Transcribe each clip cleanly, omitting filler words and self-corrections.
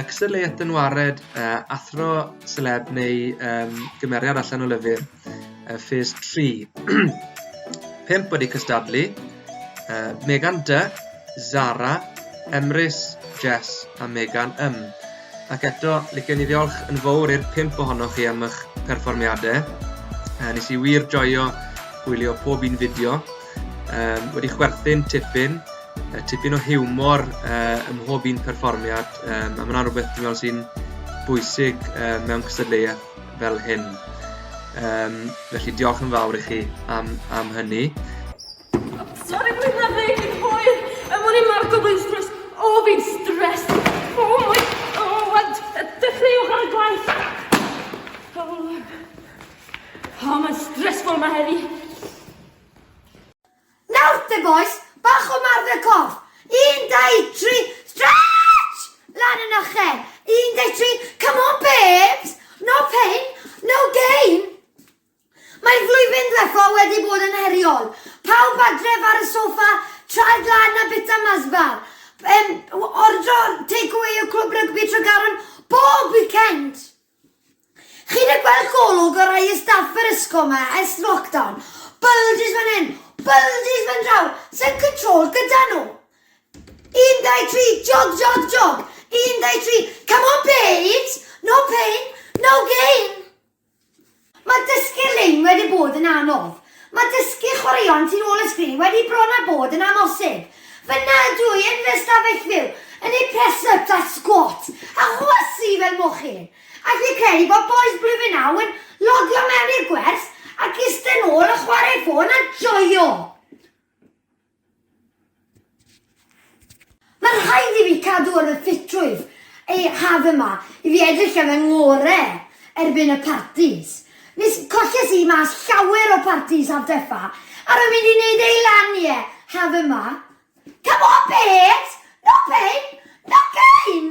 Uh, cystadleuaeth dynwared uh, athro celeb neu um, gymeriad allan o lyfr, uh, phase 3. Pump wedi cystadlu, uh, Megan D, Zara, Emrys, Jess a Megan M. Ac eto, licen i ddiolch yn fawr i'r pump ohonoch chi am eich perfformiadau. Uh, nes i wir joio gwylio pob un fideo. Um, wedi chwerthin tipyn, uh, tipyn o hiwmor uh, ym mhob un perfformiad, um, a mae'n rhywbeth dwi'n meddwl sy'n bwysig uh, mewn cystadleuaeth fel hyn. Um, felly diolch yn fawr i chi am, am hynny. Sori bod i'n ddeg yn hwyr. Yym o'n i mor gyflym stress. O fi'n stress. Oh my oh what dechreuwch ar y gwaith. Oh, oh mae'n stressful ma heddi. Nawr te bois, bach o marfer corff. Un, dau, tri, stretch! Lan yn uchel. Un, dau, tri, come on babes! No pain, no gain! Mae'r flwyddyn ddiwetha wedi bod yn heriol. Pawb adref ar y soffa, traed lan a bita Mars bar. Yym, ordro take away o Clwb Rygbi Tregaron bob weekend! Chi 'di gweld golwg o rai o staff yr ysgol 'ma ers lockdown? Bulges fan hyn, bulges fan draw, sdim control gyda nhw! Un, dau, tri, jog, jog, jog! Un, dau, tri, come on babes! No pain, no gain! Mae dysgu ar-lein wedi bod yn anodd. Mae dysgu chwaraeon tu ôl y sgrin wedi bron â bod yn amhosib. Fy nadw i yn fy ystafell fyw yn neud press-ups a squats a chwysu fel mochyn. Alla i credu bod bois blwyddyn naw yn logio mewn i'r gwers ac iste nôl a chwarae ffôn a joio! Mae'n rhaid i fi cadw ar fy ffitrwydd ei haf yma i fi edrych ar fy ngore erbyn y partis. Mis colles i mas llawer o partis haf dwetha a rwy'n mynd i neud ei lan ie haf yma. Come on babes! No pain, no gain!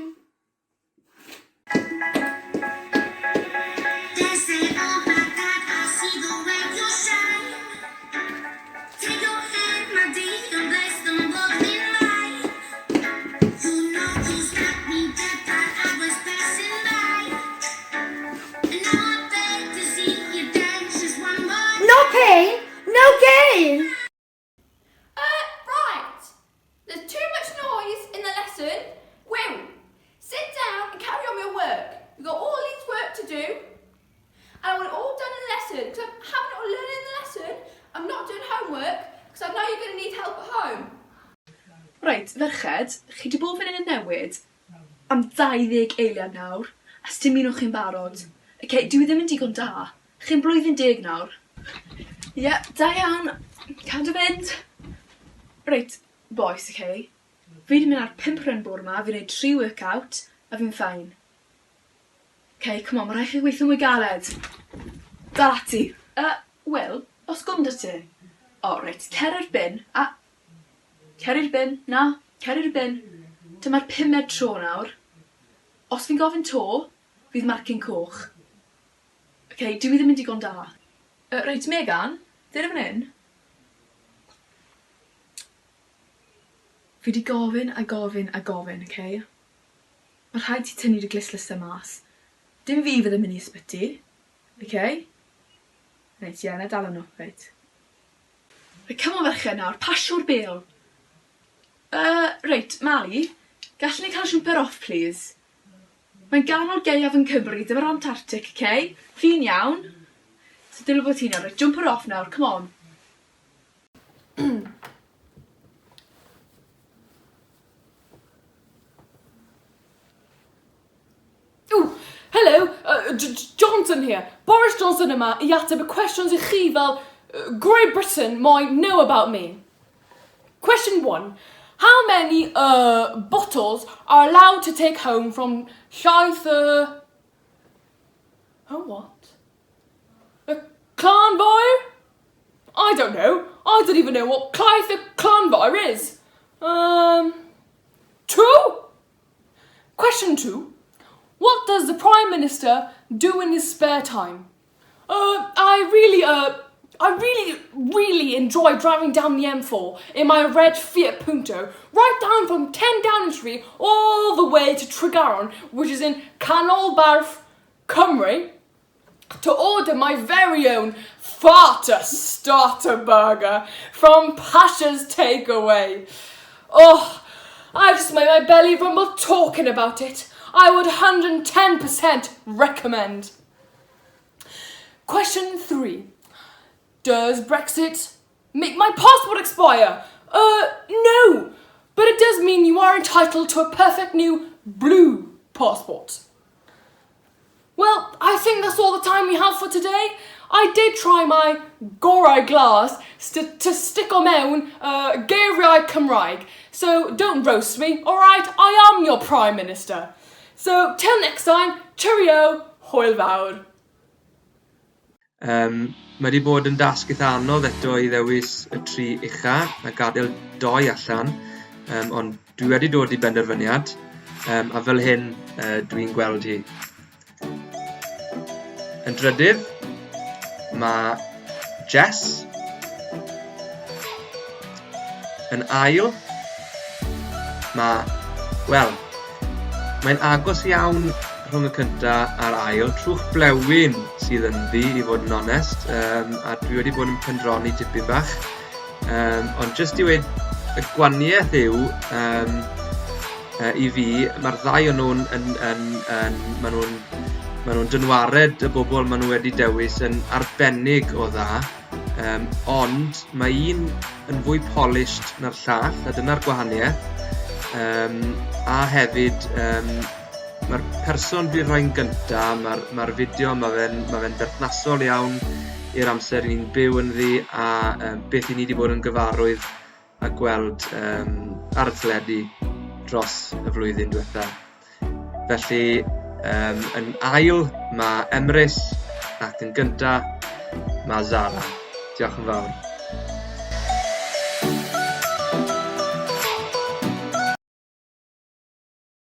No pain, no gain! Uh, right. There's too much noise in the lesson. Will, sit down and carry on with your work. We've got all these work to do. And I want it all done in the lesson. Because I'm having it all learning in the lesson. I'm not doing homework because I know you're going to need help at home. Reit, ferched, chi 'di bod fan hyn yn newid am 20 eiliad nawr, a sdim un o chi'n barod. Ok, dyw e ddim yn digon da. Chi'n blwyddyn deg nawr. Ie, da iawn. Cadw fynd. Reit, bois, ok. Fi 'di mynd ar pump run bore 'ma, fi'n neud tri workout, a fi'n fine. Ok, c'mon, ma' rhai' chi weithio mwy galed. Dal ati. Yy, Wil, o's gwm 'da ti? O reit, cer i'r bin, a... Cer i'r bin, na, cer i'r bin. Dyma'r pumed tro nawr. Os fi'n gofyn 'to, fydd marcyn coch. Ok, dyw 'i ddim yn digon da. Yy reit Megan, dere fan 'yn. Fi 'di gofyn a gofyn a gofyn, ok? Ma' rhaid ti tynnu dy glustlysau mas. Dim fi fydd yn mynd i ysbyty. Ok? Reit, ie, 'nai dala nhw, reit. Reit, come on ferched nawr, pasio'r bêl. Yy, reit, Mali, gallwn ni cael siwmper off plîs? Mae'n ganol gaeaf yn Cymru, dim yr Antarctic, ok? Fi'n iawn. So dyle bod ti'n iawn. Reit, jumper off nawr, come on. Ooh, hello, uh, Johnson here. Boris Johnson yma i ateb y cwestiwn i chi fel Great Britain might know about me. Question 1. How many uh, bottles are allowed to take home from Llaeth y... Oh, what? A Clanfair? I don't know. I don't even know what Llaeth y Clanfair is. Um, two? Question 2. What does the Prime Minister do in his spare time? Uh, I really, uh, I really, really enjoy driving down the M4 in my red Fiat Punto, right down from 10 Downing Street all the way to Tregaron, which is in Canolbarth, Cymru, to order my very own Farter Starter Burger from Pasha's Takeaway. Oh, I just made my belly rumble talking about it. I would 110% recommend. Question 3. Does Brexit make my passport expire? No. But it does mean you are entitled to a perfect new blue passport. Well, I think that's all the time we have for today. I did try my gorau glas to stick o mewn geiriau Cymraeg. So don't roast me, alright? I am your Prime Minister. So till next time, cheerio, hwyl fawr. Mae wedi bod yn dasg eitha anodd eto i ddewis y tri ucha a gadael doi allan, ond dwi wedi dod i benderfyniad, a fel hyn dwi'n gweld hi. Yn drydydd, mae Jess. Yn ail, mae, wel, mae'n agos iawn rhwng y cynta a'r ail, trwch blewyn sydd ynddi, i fod yn onest, a dwi wedi bod yn pendroni tipyn bach. Ond jyst i weud, y gwaniaeth yw, i fi, mae'r ddau o'n nhw'n, yn, yn, yn, maen nhw'n, maen nhw'n dynwared y bobl maen nhw wedi dewis yn arbennig o dda, ond mae un yn fwy polished na'r llall, a dyna'r gwahaniaeth. A hefyd, mae'r person dwi'n rhoi'n gynta, mae'r mae fideo, mae fe'n ma fe berthnasol iawn i'r amser ni'n byw ynddi a beth i ni wedi bod yn gyfarwydd a gweld ar y teledu dros y flwyddyn diwetha. Felly, yn ail mae Emrys ac yn gynta mae Zara. Diolch yn fawr.